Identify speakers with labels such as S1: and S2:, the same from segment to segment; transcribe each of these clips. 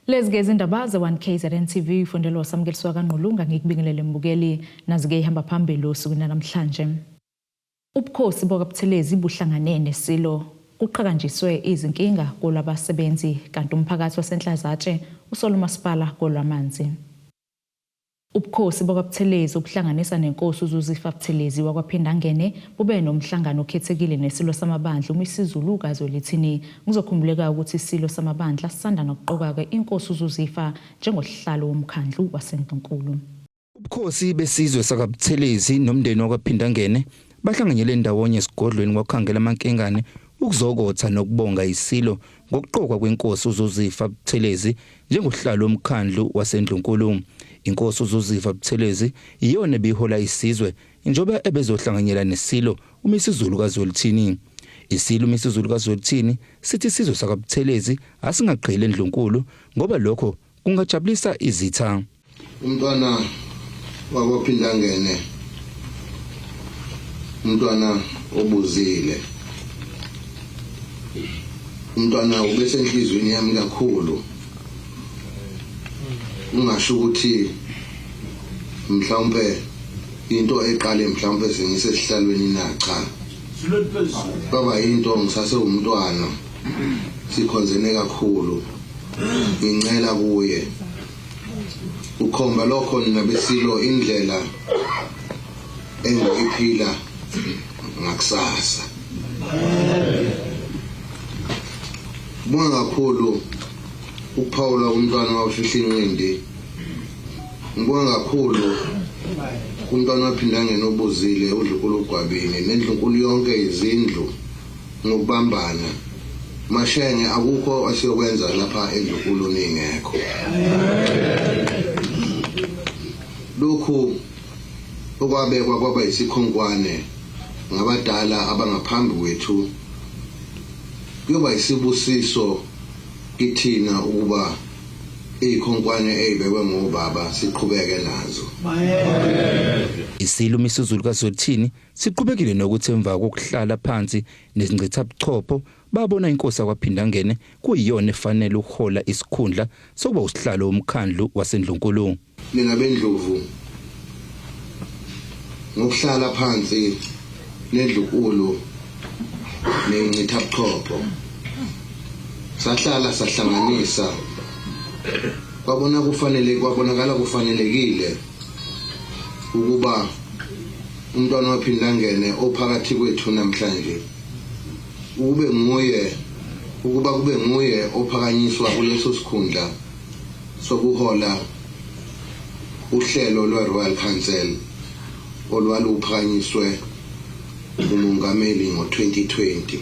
S1: Lezi-ke izindaba ze-1 KZN TV ifundelwa uSamukeliswa kaNgqulunga, ngikubingelele mbukeli. Nazi-ke ihamba phambili osukwini namhlanje. Ubukhosi bakaButhelezi buhlangane neSilo, kuqhakanjiswe izinkinga kolwabasebenzi, kanti umphakathi waseNhlazatshe usola umasipala kolwamanzi. Ubukhosi bakwaButhelezi obuhlanganisa nenkosi uZuzifa Buthelezi wakwaPhindangene bube nomhlangano okhethekile neSilo Samabandla uMisizulu kaZwelithini. Kuzokhumbuleka ukuthi iSilo Samabandla sisanda nokuqoka-ke inkosi uZuzifa njengosihlalo womkhandlu waseNdlunkulu.
S2: Ubukhosi besizwe sakaButhelezi nomndeni wakwaPhindangene bahlanganyele ndawonye esigodlweni kwaKhangela Amankengane ukuzokotha nokubonga iSilo ngokuqokwa kwenkosi uZuzifa Buthelezi njengosihlalo womkhandlu waseNdlunkulu. Inkosi uZuzifa Buthelezi iyona ebihola isizwe njengoba ebezohlanganyela neSilo uMisuzulu kaZwelithini. ISilo uMisuzulu kaZwelithini sithi isizwe sakwaButhelezi asingagqili eNdlunkulu ngoba lokho kungajabulisa izitha.
S3: Umntwana wakwaPhindangene, umntwana obuzile, umntwana ubesenhlizweni yami kakhulu. Ungasho ukuthi mhlawumbe into eqale mhlawumbe sengisesihlalweni na? Cha, kwaba into ngisase umntwana, sikhonzene kakhulu, ngincela kuye. Ukhomba lokho nina besilo indlela engiyiphila ngakusasa. Bonga kakhulu ukuphawula umntwana wawufihla inqindi. Ngibonga kakhulu umntwana waphindangene obuzile uDlunkulu uGwabini nendlunkulu yonke izindlu ngokubambana. Mashenge, akukho esiyokwenza lapha endlunkulu ningekho. Lokhu okwabekwa kwaba isikhonkwane ngabadala abangaphambi kwethu kuyoba isibusiso kithina ukuba izikhonkwane ezibekwe ngobaba siqhubeke nazo.
S2: Isilo uMisuzulu kaZwelithini siqhubekile nokuthi emva kokuhlala phansi nezingcithabuchopho babona inkosi yakwaPhindangene kuyiyona efanele ukuhola isikhundla sokuba usihlalo womkhandlu waseNdlunkulu.
S3: Nina beNdlovu, ngokuhlala phansi nendlunkulu nengcithabuchopho sahlala sahlanganisa, kwabona kufanele, kwabonakala kufanelekile ukuba umntwana waPhindangene ophakathi kwethu namhlanje ukube nguye, ukuba kube nguye ophakanyiswa kuleso sikhundla sokuhola uhlelo lwe-Royal Council olwaluphakanyiswe umongameli ngo-2020.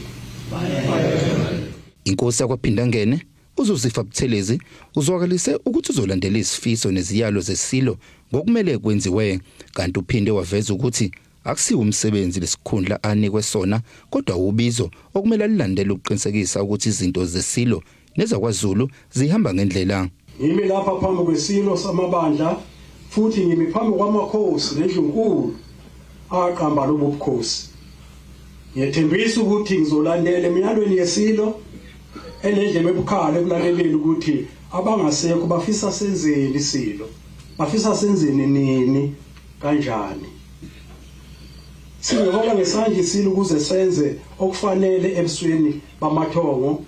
S2: Inkosi yakwaPhindangene uZuzifa Buthelezi uzwakalise ukuthi uzolandela izifiso neziyalo zeSilo ngokumele kwenziwe, kanti uphinde waveza ukuthi akusiwo umsebenzi lesikhundla anikwe sona kodwa ubizo okumele alulandele ukuqinisekisa ukuthi izinto zeSilo nezakwaZulu zihamba ngendlela.
S4: Ngimi lapha phambi kweSilo Samabandla futhi ngimi phambi kwamakhosi nendlunkulu aqamba lobu bukhosi. Ngiyethembisa ukuthi ngizolandela emiyalweni yeSilo enendlebe ebukhali ekulaleleni ukuthi abangasekho bafisa senzeni iSilo, bafisa senzeni nini kanjani. Singehola ngesandla iSilo ukuze senze okufanele ebusweni bamathongo.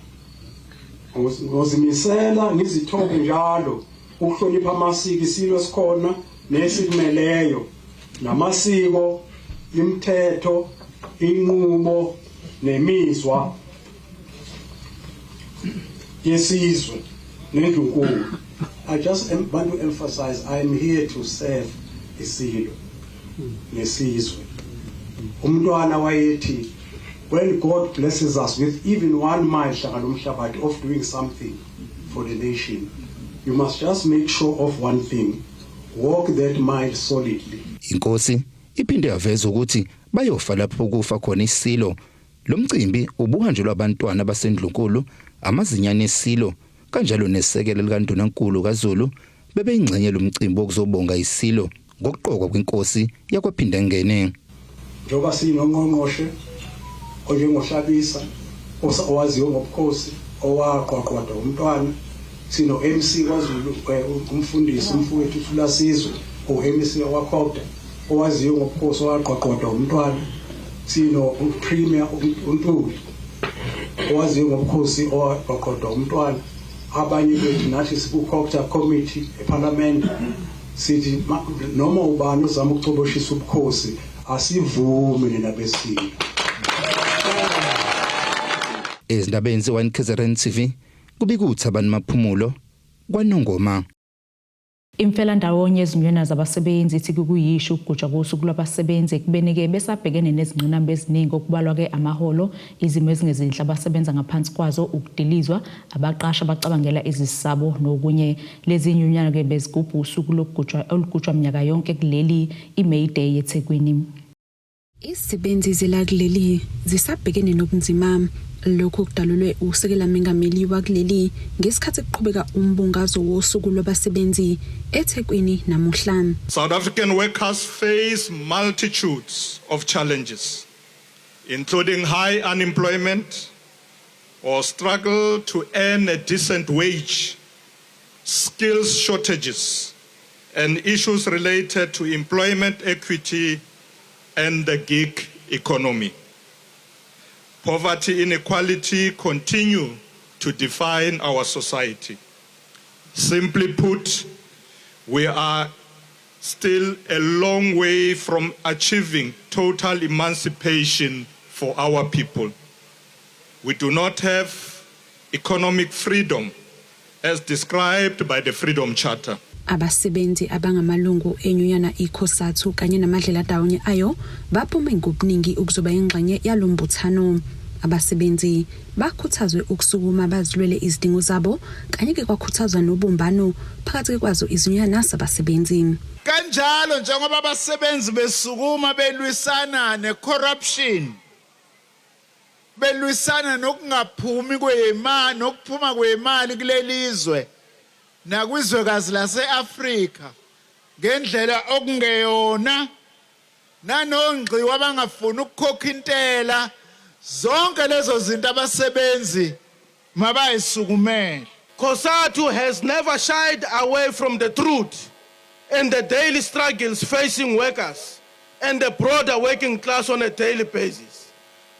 S4: Ngozimisela ngizithobe njalo ukuhlonipha amasiko iSilo esikhona nesikumeleyo, namasiko, imithetho, inqubo nemizwa yesizwe nendlunkulu. I just want to emphasize, I am here to serve isilo nesizwe. Umntwana wayethi, when God blesses us with even one mile hlanga lomhlabathi of doing something for the nation, you must just make sure of one thing, walk that mile solidly.
S2: Inkosi iphinde yaveza ukuthi bayofa lapho kufa khona isilo. Lo mcimbi ubuhanjelwa abantwana baseNdlunkulu, amazinyane esilo kanjalo nesekela likaNdunankulu kaZulu bebeyingxenye lomcimbi wokuzobonga isilo ngokuqokwa kwenkosi yakwaPhindangene.
S4: Njengoba sinongqongqoshe onjengoHlabisa owaziwa ngobukhosi owaqwaqwadwa umntwana. Sino MC kwaZulu, umfundisi umfowethu Thulasizwe, o-MC wakwaCogta, owaziyo ngobukhosi, owaqoqodwa umntwana. Sino uPremier uNtuli, owaziyo ngobukhosi, owaqoqodwa umntwana. Abanye bethu nathi siku-COGTA committee eParliament. Sithi noma ubani ozama ukucoboshisa ubukhosi, asivumi nina beSilo.
S2: Ezindabeni ze-1 KZN TV, kubika uThabani Maphumulo kwaNongoma.
S1: Imfelandawonye ezinyonyana zabasebenzi ithi kukuyisho ukugujwa kosuku lwabasebenzi ekubeni-ke besabhekene nezingqinamba eziningi, okubalwa-ke amaholo, izimo ezingezinhle abasebenza ngaphansi kwazo, ukudilizwa, abaqashi abacabangela izisabo nokunye. Lezi nyunyana-ke bezigubha usuku lokugujwa olugujwa minyaka yonke kuleli, i-May Day, eThekwini.
S5: Izisebenzi zelakuleli zisabhekene nobunzima. Lokhu kudalulwe usekela mengameli wakuleli ngesikhathi kuqhubeka umbungazo wosuku lwabasebenzi eThekwini namuhla.
S6: South African workers face multitudes of challenges, including high unemployment or struggle to earn a decent wage, skills shortages, and issues related to employment equity and the gig economy. Poverty, inequality continue to define our society. Simply put, we are still a long way from achieving total emancipation for our people. We do not have economic freedom as described by the Freedom Charter.
S5: Abasebenzi abangamalungu enyunyana iCOSATU kanye namadlelandawonye ayo baphume ngobuningi ukuzoba ingxenye yalombuthano. Abasebenzi bakhuthazwe ukusukuma bazilwele izidingo zabo, kanye ke kwakhuthazwa nobumbano phakathi kwazo izinyunyana zabasebenzi.
S7: Kanjalo njengoba abasebenzi besukuma belwisana necorruption, belwisana nokungaphumi kwemali, nokuphuma kwemali kulelizwe nakwizwekazi lase-Afrika ngendlela okungeyona, nanongxiwa abangafuni ukukhokha intela, zonke lezo zinto abasebenzi mabayisukumele.
S8: COSATU has never shied away from the truth and the daily struggles facing workers and the broader working class on a daily basis.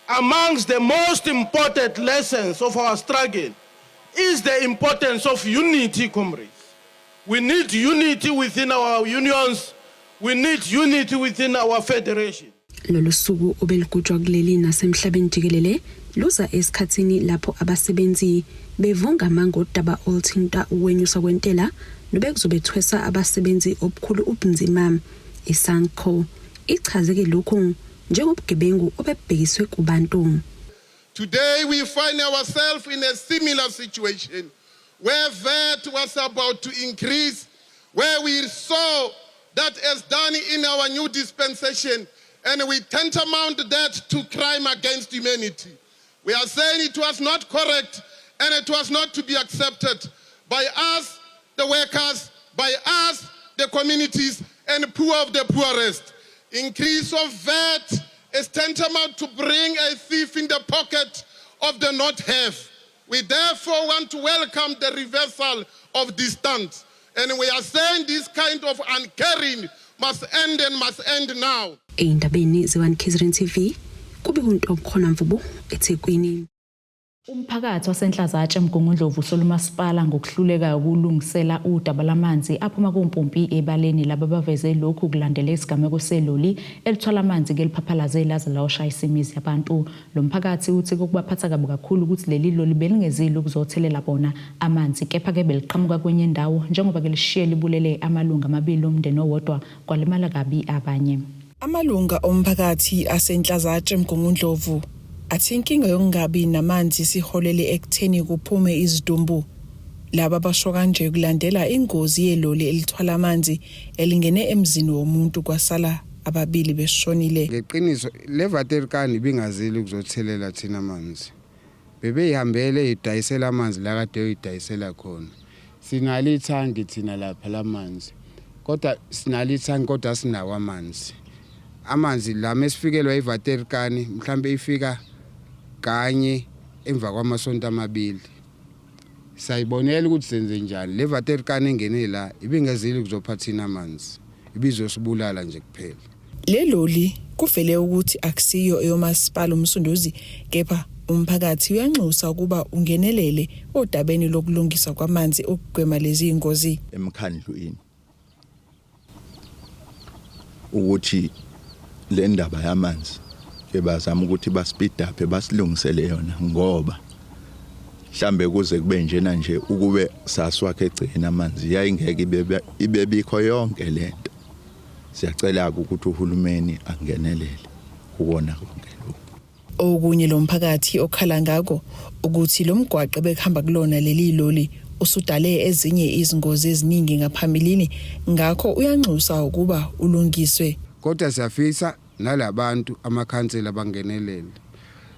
S8: Amongst the most important lessons of our struggle is the importance of unity, comrades. We need unity within our unions. We need unity within our federation.
S5: Lolu suku obeligujwa kuleli nasemhlabeni jikelele luza esikhathini lapho abasebenzi bevungama ngodaba oluthinta ukwenyuswa kwentela nobekuzobethwesa abasebenzi obukhulu ubunzima. ISANCO ichaze-ke lokhu njengobugebengu obebhekiswe kubantu.
S9: Today we find ourselves in a similar situation where VAT was about to increase, where we saw that as done in our new dispensation, and we tantamount that to crime against humanity. We are saying it was not correct and it was not to be accepted by us, the workers, by us, the communities, and poor of the poorest. Increase of VAT is tantamount to bring a thief in the pocket of the not have. We therefore want to welcome the reversal of this stance. And we are saying this kind of uncaring must end and must end now.
S5: Ey'ndabeni ze-1 KZN TV, kube kuntobukhona Mvubu eThekwini.
S1: Umphakathi waseNhlazatshe eMgungundlovu usola umasipala ngokuhluleka ukulungisela udaba lamanzi aphuma kumpompi ebaleni. Laba baveze lokhu kulandela isigameko seloli elithwala amanzi ke liphaphalaze laze lawashayisa imizi yabantu. Lo mphakathi uthi kokubaphatha kabi kakhulu ukuthi leli loli belingezile ukuzothelela bona amanzi, kepha-ke beliqhamuka kwenye indawo, njengoba-ke lishiye libulele amalungu amabili omndeni owodwa, kwalimala kabi abanye.
S10: Amalunga omphakathi aseNhlazatshe eMgungundlovu athi inkinga yokungabi namanzi siholele ekutheni kuphume izidumbu. Laba basho kanje kulandela ingozi yeloli elithwala amanzi elingene emzini womuntu, kwasala ababili beshonile.
S11: Ngeqiniso le Waterkan ibingazili ukuzothelela thina amanzi. Bebeyihambele idayisela amanzi la kade uyidayisela khona. Sinalo ithangi thina lapha lamanzi. Kodwa sinalo ithangi, kodwa sinawo amanzi. Amanzi la mesifikelwa iWaterkan mhlambe ifika kanye emva kwamasonto amabili. Sayibonela ukuthi senze njani. Le Vaterkani engene la ibingezile kuzophathina amanzi. Ibizosibulala nje kuphela.
S10: Le loli kuvele ukuthi akusiyo eyomasipala uMsunduzi kepha umphakathi uyanxusa ukuba ungenelele odabeni lokulungiswa kwamanzi ukugwema lezi zingozi.
S12: Emkhandlwini ukuthi le ndaba yamanzi ke bazama ukuthi baspeed up basilungisele yona ngoba mhlambe kuze kube njena nje ukube saswakhe egcina amanzi yayingeke ibe ibebikho yonke lento. Siyacela ukuthi uhulumeni angenelele kuwona konke lokhu.
S10: Okunye lo mphakathi okhala ngako ukuthi lo mgwaqo bekuhamba kulona leli loli usudale ezinye izingozi eziningi ngaphambilini, ngakho uyanxusa ukuba ulungiswe.
S11: Kodwa siyafisa nalabantu amakhansela bangenelele.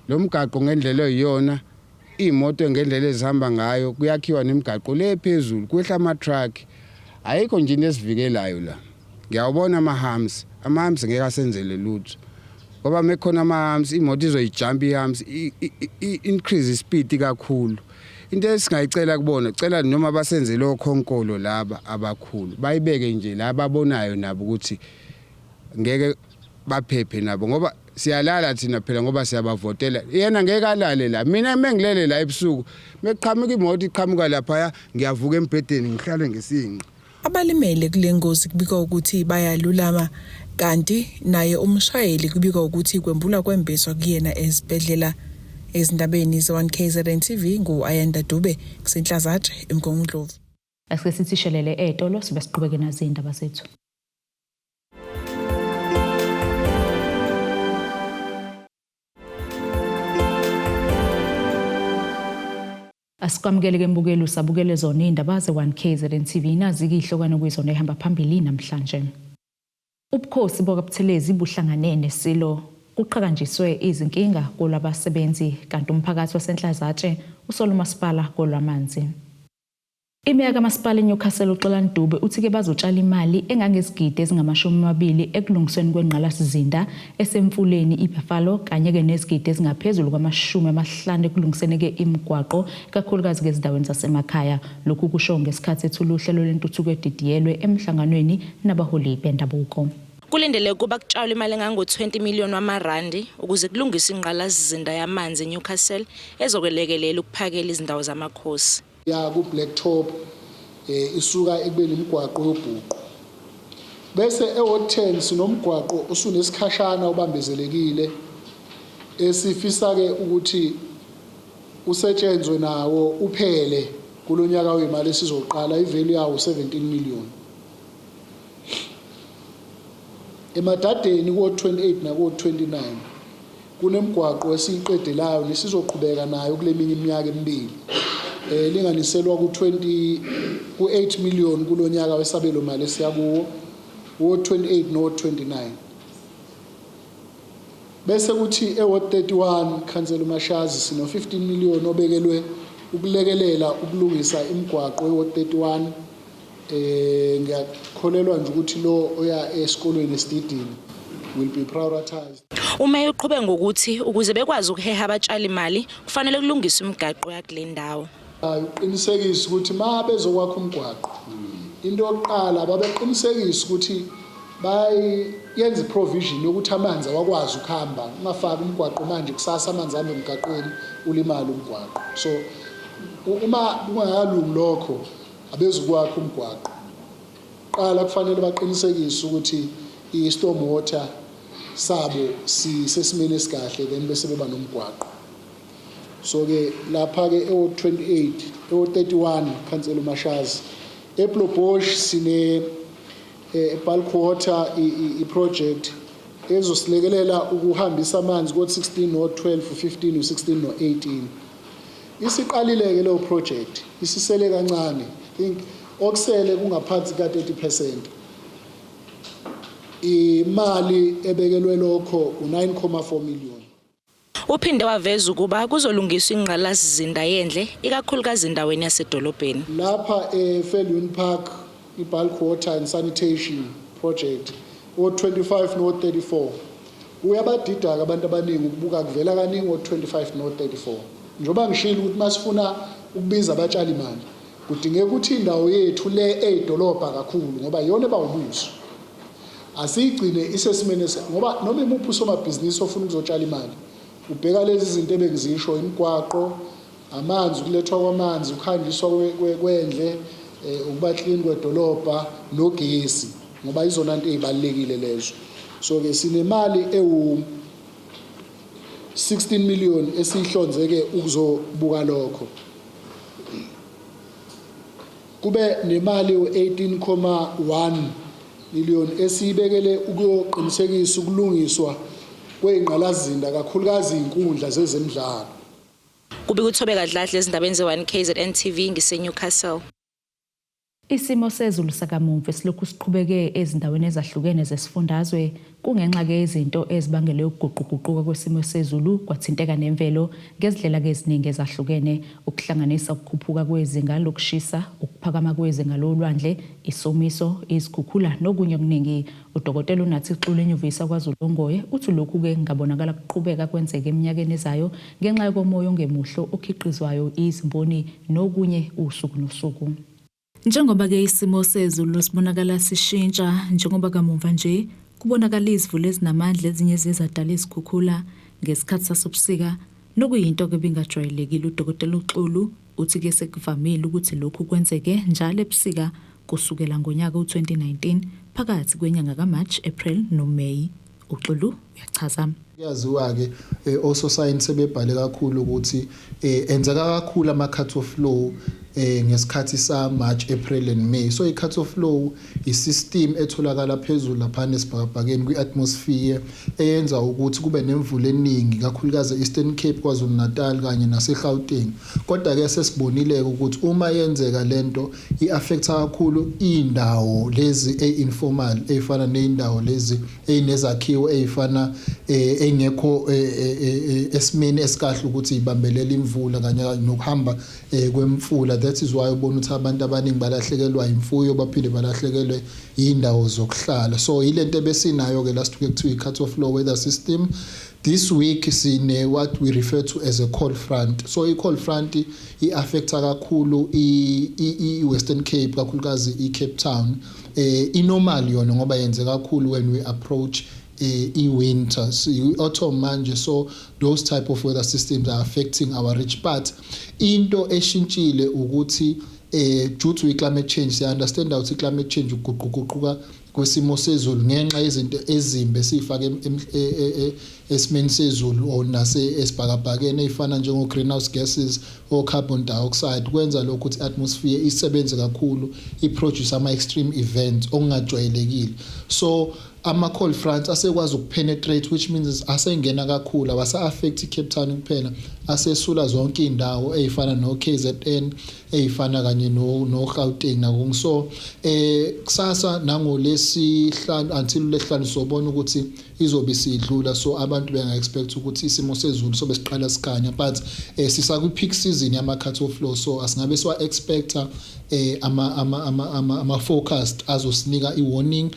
S11: Lo mgaqo ngendlela oyiyona, iy'moto ngendlela ezihamba ngayo, kuyakhiwa nemigaqo le phezulu, kwehla ama-truck. Ayikho nje into esivikelayo la. Ngiyawubona ama-humps, ama-humps ngeke asenzele lutho. Ngoba mekhona ama-humps, imoto izoyijumpa i-humps, i-increase ispeed kakhulu. Into esingayicela kubona, cela noma basenzele okhonkolo laba abakhulu, bayibeke nje la babonayo nabo ukuthi ngeke baphephe nabo, ngoba siyalala thina phela ngoba siyabavotela. Yena ngeke alale la, mina mengilele la ebusuku meqhamuka imoto iqhamuka lapha, ngiyavuka embhedeni ngihlale ngesinqa.
S10: Abalimele kule ngozi kubikwa ukuthi bayalulama, kanti naye umshayeli kubikwa ukuthi kwembulwa kwembeswa kuyena esibhedlela. Ezindabeni ze-1 KZN TV ngu-Ayanda Dube kuseNhlazatshe eMgungundlovu.
S1: Asike sithi shelele etolo sibe siqhubeke nazo izindaba zethu. Asikwamukele ke mbukeli, usabukele zona izindaba ze-1 KZN TV. Nazi-ke ihlokwana kuyizona ehamba phambili namhlanje. Ubukhosi bakaButhelezi buhlangane nesilo, kuqhakanjiswe izinkinga kolwabasebenzi, kanti umphakathi waseNhlazatshe usola umasipala kolwamanzi. Imeya kamasipala eNewcastle uXolani Dube uthi-ke bazotshala imali engangezigidi ezingama-20 ekulungisweni kwengqalasizinda esemfuleni iBuffalo, kanye-ke nezigidi ezingaphezulu kwama-50 ekulungiseni-ke imigwaqo, ikakhulukazi-ke ezindaweni zasemakhaya. Lokhu kusho ngesikhathi ethula uhlelo lwentuthuko edidiyelwe emhlanganweni nabaholi bendabuko.
S5: Kulindeleke ukuba kutshalwe imali engango-20 million wamarandi ukuze kulungiswe ingqalasizinda yamanzi eNewcastle ezokwelekelela ukuphakela izindawo zamakhosi.
S13: Ya ku blacktop isuka ekubeni imigwaqo yobhuqu, bese e-ward 10 sinomgwaqo osunesikhashana ubambezelekile esifisa ke ukuthi usetshenzwe nawo uphele kulonyaka wemali esizoqala, ivalue yawo 17 million. Emadadeni ko 28 nako 29 kunemigwaqo esiyiqedelayo nesizoqhubeka nayo kule minye iminyaka emibili, linganiselwa ku-20 ku-8 million kulonyaka wesabelo mali esiya kuwo, wo-28 no-29. Bese kuthi e-ward 31, Khansela Mashazi, sino 15 million obekelwe ukulekelela ukulungisa imigwaqo e-ward 31. Ngiyakholelwa nje ukuthi lo oya esikolweni esididini will be prioritized.
S5: Umeya uqhube ngokuthi ukuze bekwazi ukuheha abatshali imali kufanele kulungiswe imigaqo yakule ndawo.
S13: Uqinisekisa ukuthi ma bezokwakha umgwaqo, into yokuqala babeqinisekisa ukuthi bayenza iprovision yokuthi amanzi awakwazi ukuhamba. Ungafaki umgwaqo manje, kusasa amanzi ahambe emgaqweni, ulimale umgwaqo. So uma kungakalungi lokho, abezukwakha umgwaqo. Qala kufanele baqinisekise ukuthi i-storm water sabo sisesimeni esikahle, then bese beba nomgwaqo. So ke lapha ke ewo 28, ewo 31, Khansela Mashazi, eBlobosh sine bulk water i-project ezosilekelela ukuhambisa amanzi ko 16 no 12, 15, 16 no 18. Isiqalile ke leyo project, isisele kancane. I think okusele kungaphansi ka 30%. Imali ebekelwe lokho u9.4 million.
S5: Uphinde waveza ukuba kuzolungiswa ingqalasizinda yendle, ikakhulukazi endaweni yasedolobheni.
S13: Lapha eFelune Park, i-bulk water and sanitation project o-25 no-34. Uyabadida-ke abantu abaningi ukubuka kuvela kaningi o-25 no-34, njengoba ngishilo ukuthi masifuna Ukubiza abatshali imali kudingeka ukuthi indawo yethu le eyidolobha kakhulu, ngoba iyona eba ubuso, asiyigcine isesimeni, ngoba noma imuphi usomabhizinisi ofuna ukuzotshala imali ubheka lezi zinto ebengizisho: imigwaqo, amanzi, ukulethwa kwamanzi, ukuhanjiswa kwendle, ukuba clean kwedolobha nogesi, ngoba izona nto ezibalulekile lezo. So ke sinemali ewu 16 million esihlonzeke ukuzobuka lokho, kube nemali u18.1 million esiyibekele ukuyoqinisekisa ukulungiswa kwezingqalasizinda, kakhulukazi izinkundla zezemidlalo.
S14: Kubika uThobeka Dladla ezindabeni ze-1 KZN TV ngise-Newcastle.
S1: Isimo sezulu sakamumva silokhu siqhubeke ezindaweni ezahlukene zesifundazwe kungenxa-ke yezinto ezibangele ukuguquguquka kwesimo sezulu, kwathinteka nemvelo ngezindlela-ke eziningi ezahlukene, ukuhlanganisa ukukhuphuka kwezinga lokushisa, ukuphakama kwezinga lolwandle, isomiso, izikhukhula nokunye okuningi. Udokotela uNathi Xulu enyuvesi yakwaZulu Ongoye uthi lokhu-ke kungabonakala kuqhubeka kwenzeka eminyakeni ezayo ngenxa yokomoya ongemuhle okhiqizwayo izimboni nokunye usuku nosuku. Njengoba-ke isimo sezulu sibonakala sishintsha, njengoba kamumva nje kubonakala izimvula ezinamandla ezinye zezadala izikhukhula ngesikhathi sasobusika, nokuyinto-ke ebingajwayelekile. Udokotela uXulu uthi-ke sekuvamile ukuthi lokhu kwenzeke njalo ebusika kusukela ngonyaka u-2019 phakathi kwenyanga kaMarch, April noMay. UXulu uyachaza.
S15: Kuyaziwa-ke, ososayensi sebebhale kakhulu ukuthi enzeka kakhulu ama-cut off flow ngesikhathi sa-March, April and May. So i-cut off flow i-system etholakala phezulu laphana esibhakabhakeni kwi-atmosphere eyenza ukuthi kube nemvula eningi, kakhulukazi e-Eastern Cape, KwaZulu Natal kanye nase-Gauteng. Kodwa-ke sesibonile-ke ukuthi uma yenzeka lento i-affecta kakhulu iy'ndawo lezi e-informal, ey'fana ney'ndawo lezi ey'nezakhiwo ey'fana engekho esimeni esikahle ukuthi ibambelela imvula kanye nokuhamba kwemfula. That is why ubona ukuthi abantu abaningi balahlekelwa imfuyo, baphinde balahlekelwe iy'ndawo zokuhlala. So yilento ebesinayo-ke last week kuthiwa i-cut off flow weather system. This week sine what we refer to as a cold front. So i-cold front i-affecta kakhulu i-Western Cape, kakhulukazi i-Cape Town. I-normal yona ngoba yenze kakhulu when we approach i-winter, so i-autumn manje. So those type of weather systems are affecting our rich, but into eshintshile ukuthi due to i-climate change, siya understand ukuthi i-climate change uguquguquka kwesimo sezulu ngenxa yezinto ezimbi esifake esimeni sezulu or nase esibhakabhakeni, ezifana njengo greenhouse gases o carbon dioxide, kwenza lokho ukuthi atmosphere isebenze kakhulu, iproduce ama extreme events okungajwayelekile. So ama cold fronts asekwazi ukupenetrate, which means asengena kakhulu, awasa affect iCape Town kuphela, asesula zonke indawo ezifana no KZN, ezifana kanye no Gauteng nako. So kusasa nangolesihlanu until lesihlanu sobona ukuthi izobe sidlula, so abantu benga expect ukuthi isimo sezulu sobe siqala sikhanya, but sisa kwi peak season yama cut off flow, so asingabe siwa expecta ama forecast azosinika i warning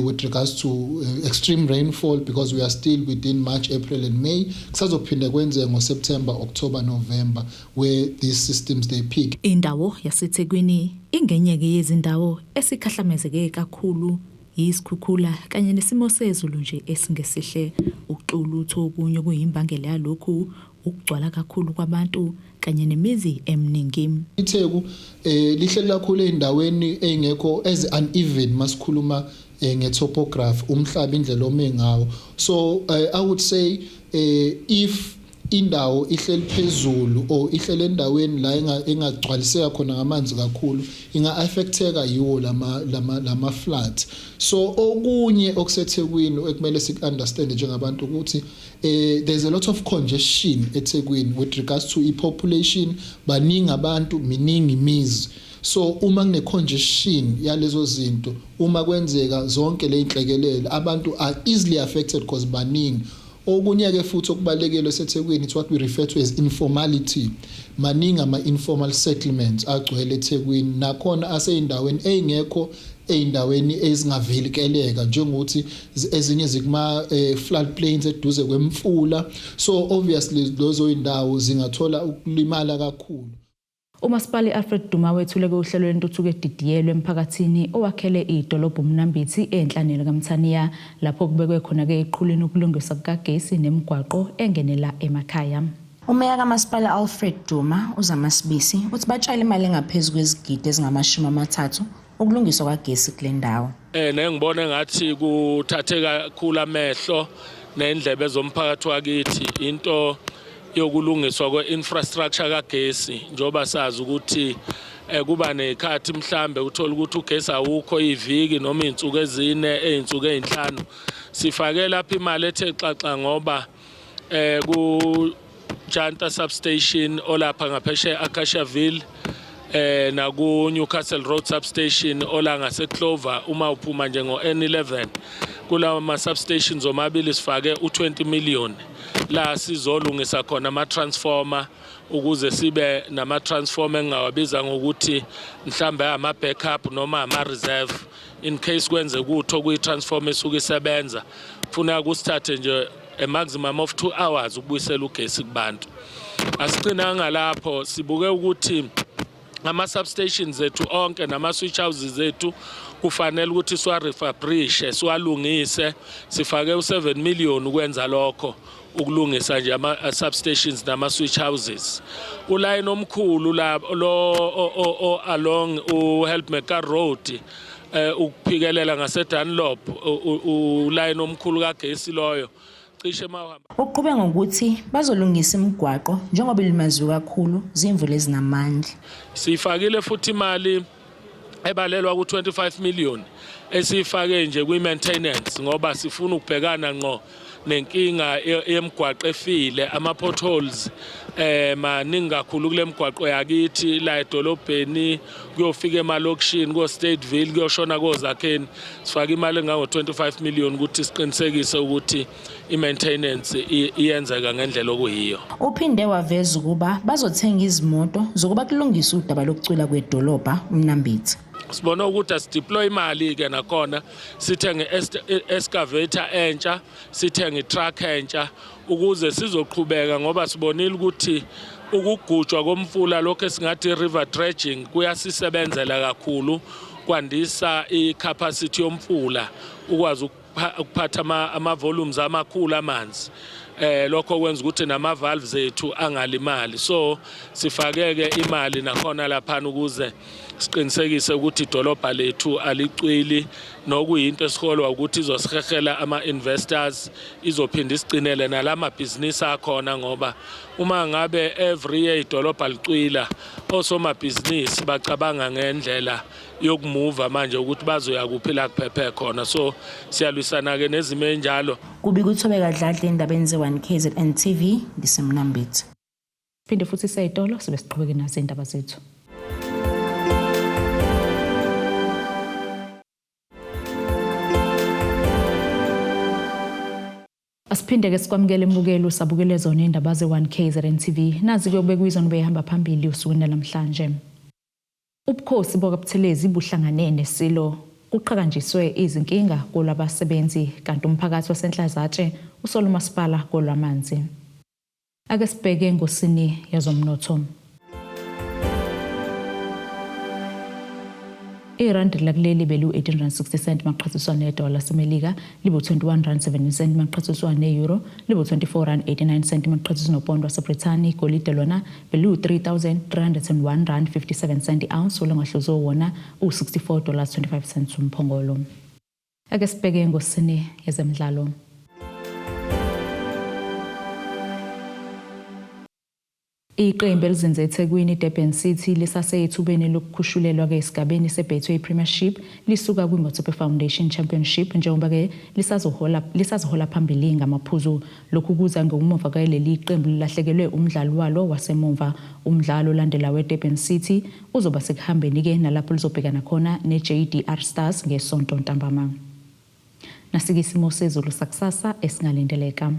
S15: with regards to extreme rainfall, because we are still within March, April and May. Kusazophinda kwenzeke ngoSeptember, October, November, where these systems they peak.
S1: Indawo yaseThekwini ingenye-ke yezindawo esikhahlamezeke kakhulu yizikhukhula kanye nesimo sezulu nje esingesihle. UXulu uthi okunye kuyimbangela yalokhu ukugcwala kakhulu kwabantu kanye nemizi eminingi.
S15: iTheku lihleli kakhulu ey'ndaweni ey'ngekho as uneven masikhuluma nge-topography, umhlaba indlela ome ngawo. So I would say if indawo ihleli phezulu or ihleli endaweni la engagcwaliseka khona ngamanzi kakhulu, inga-affecteka yiwo lama floods. So okunye okuseThekwini ekumele siku-understand njengabantu ukuthi there's a lot of congestion eThekwini with regards to i-population. Baningi abantu, miningi imizi, so uma kune congestion yalezo zinto, uma kwenzeka zonke le inhlekelele, abantu are easily affected because baningi. Okunye ke futhi okubalekile eseThekwini, it's what we refer to as informality. Maningi ama informal settlements agcwele eThekwini, nakhona aseyindaweni ezingekho, ey'ndaweni ezingavikeleka, njengokuthi ezinye zikuma flood plains eduze kwemfula, so obviously lezo indawo zingathola ukulimala kakhulu.
S1: Umasipala i-Alfred Duma wethule uhlelo lwentuthuko edidiyelwe emphakathini owakhele idolobha uMnambithi enhlaneni kaMthaniya lapho kubekwe khona-ke eqhulwini ukulungiswa kukagesi nemigwaqo engenela emakhaya.
S14: Umeya kaMasipala Alfred Duma uZama Sibisi uthi batshale imali engaphezu kwezigidi ezingama-30 ukulungiswa kwagesi kule ndawo.
S16: Nengibona engathi kuthathe kakhulu amehlo nendlebe zomphakathi wakithi into yokulungiswa kwe-infrastructure kagesi, njengoba sazi ukuthi kuba nezikhathi mhlambe uthola ukuthi ugesi awukho iviki noma izinsuku ezine, izinsuku ezinhlanu. Sifake lapha imali ethe xaxa ngoba ku Janta substation olapha ngaphesheya Acaciaville, naku Newcastle Road substation ola ngase Clover uma uphuma nje ngo N11, kulawa ma substations omabili sifake u20 million la sizolungisa khona ama transformer ukuze sibe nama transformer engingawabiza ngokuthi mhlambe ama backup noma ama reserve in case kwenze kutho kuyi transformer esuke isebenza. Kufuneka kusithathe nje a maximum of 2 hours ukubuyisela ugesi kubantu. Asigcinanga lapho, sibuke ukuthi ama substations ethu onke nama switch houses ethu kufanele ukuthi siwa-refurbishe, siwalungise. Sifake u7 million ukwenza lokho, ukulungisa nje ama substations nama switch houses. Ulayini omkhulu la lo along uHelpmekaar Road ukuphikelela ngase Dunlop, ulayini omkhulu kagesi loyo cishe mawuhamba.
S14: Uqhube ngokuthi bazolungisa imigwaqo njengoba ilimaziwe kakhulu zimvula ezinamandla.
S16: Sifakile futhi imali ebalelwa ku-25 million esiyifake nje kwi-maintenance ngoba sifuna ukubhekana ngqo nenkinga yemigwaqo efile, ama-potholes maningi kakhulu kule migwaqo yakithi la edolobheni, kuyofika emalokishini ko-Stateville, kuyoshona koZakheni. Sifake imali engango-25 million ukuthi siqinisekise ukuthi i-maintenance iyenzeka ngendlela okuyiyo.
S14: Uphinde waveza ukuba bazothenga izimoto zokuba kulungiswe udaba lokucwila kwedolobha uMnambithi.
S16: Sibona ukuthi asideploy imali-ke nakhona, sithenge excavator entsha, sithenge i-truck entsha ukuze sizoqhubeka, ngoba sibonile ukuthi ukugujwa komfula lokho esingathi river dredging kuyasisebenzela kakhulu, kwandisa i-capacity yomfula ukwazi ukuphatha ama-volumes amakhulu amanzi. Lokho kwenza ukuthi nama valves ethu angalimali, so sifakeke imali nakhona laphana ukuze siqinisekise ukuthi idolobha lethu alicwili, nokuyinto esiholwa ukuthi izosihehela ama-investors, izophinda isigcinele nalamabhizinisi akhona, ngoba uma ngabe every year idolobha licwila, osomabhizinisi bacabanga ngendlela yokumuva manje ukuthi bazoya kuphi la kuphephe khona. So siyalwisana-ke nezimo enjalo.
S14: Kubika uThobeka Dladla endabeni ze-1 KZN TV ngiseMnambithi.
S1: Phinde futhi seyitolo sibe siqhubeke nazo indaba zethu. Asiphinde ke sikwamukele embukeli usabukele zona indaba ze-1 KZN TV. Nazi kuyobekwa izona behamba phambili usukwini namhlanje. Ubukhosi bakaButhelezi buhlangane nesilo, kuqhakanjiswe izinkinga kulabasebenzi, kanti umphakathi waseNhlazatshe usola umasipala kolwamanzi. Ake sibheke ngosini yezomnotho. Irandi lakuleli belu-18.60 cent maqhathiswa nedola laseMelika, libu-21 rand 70 cent maqhathiswa ne-euro, libu-24 rand 89 cent maqhathiswa nopondo waseBrithani. Igolide lona belu-3301 rand 57 cent i-ounce, olungahluziwe wona u-$64.25 umphongolo. Ake sibheke ngosini yezemidlalo. Iqembu elizinze eThekwini iDurban City lisaseyithubeni lokukhushulelwa-ke esigabeni seBetway Premiership lisuka kwiMotsepe Foundation Championship, njengoba-ke lisazohola phambili ngamaphuzu. Lokhu kuza ngemuva kwaleli qembu lilahlekelwe umdlali walo wasemumva. Umdlalo olandela weDurban City uzoba sekuhambeni-ke nalapho lizobhekana khona ne-JDR Stars ngesonto ntambama. Nasike isimo sezulu sakusasa esingalindeleka.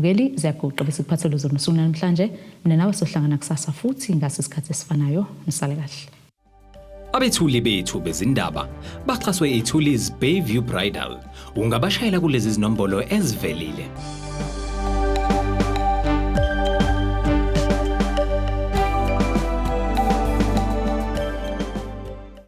S1: Bukeli ziyaguqa bese kuphathele zona usuku namhlanje. Mina nawe sohlangana kusasa futhi ngase isikhathi esifanayo. Nisale kahle.
S17: Abethuli bethu bezindaba baxhaswe iThulis Bayview Bridal. Ungabashayela kulezi zinombolo ezivelile.